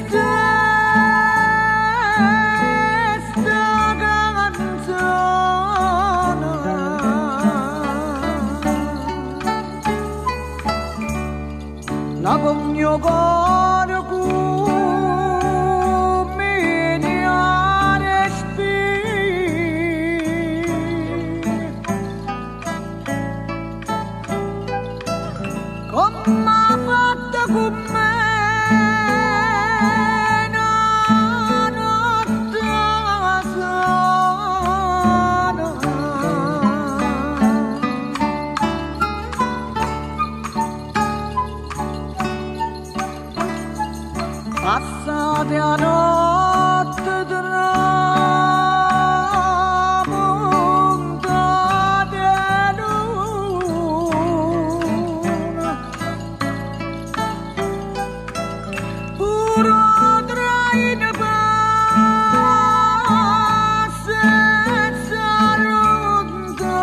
Stessa canzone. La mio cuore come ne Come ha fatto con me una notte sana. Passate a notte tramonta di luna, pure tra i passi lontana.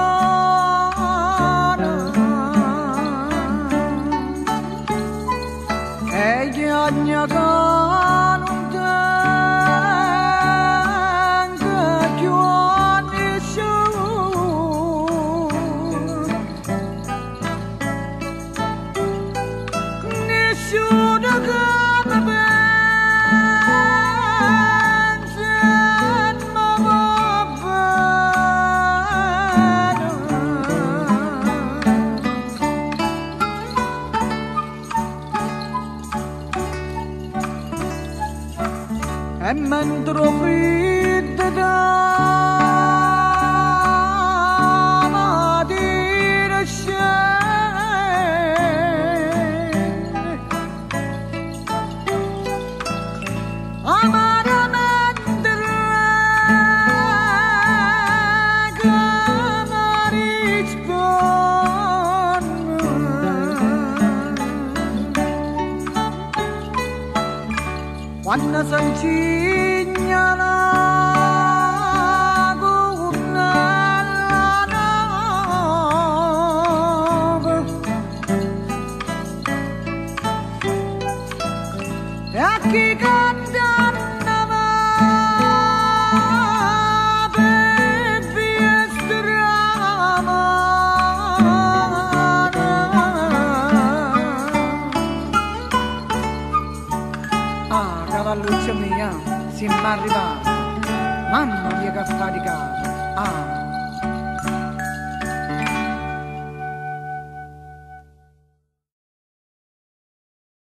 E gli che non tengo più a nessuno, nessuno che mi pensa e mi va bene. E mentre freddo da mattina scende, amaramente che mi risponde. Quando si incigna la gonnella nuova e a chi canta va per via stramana. Ah, cavalluccia mia, siamo arrivati. Mamma mia che faticata. Ah.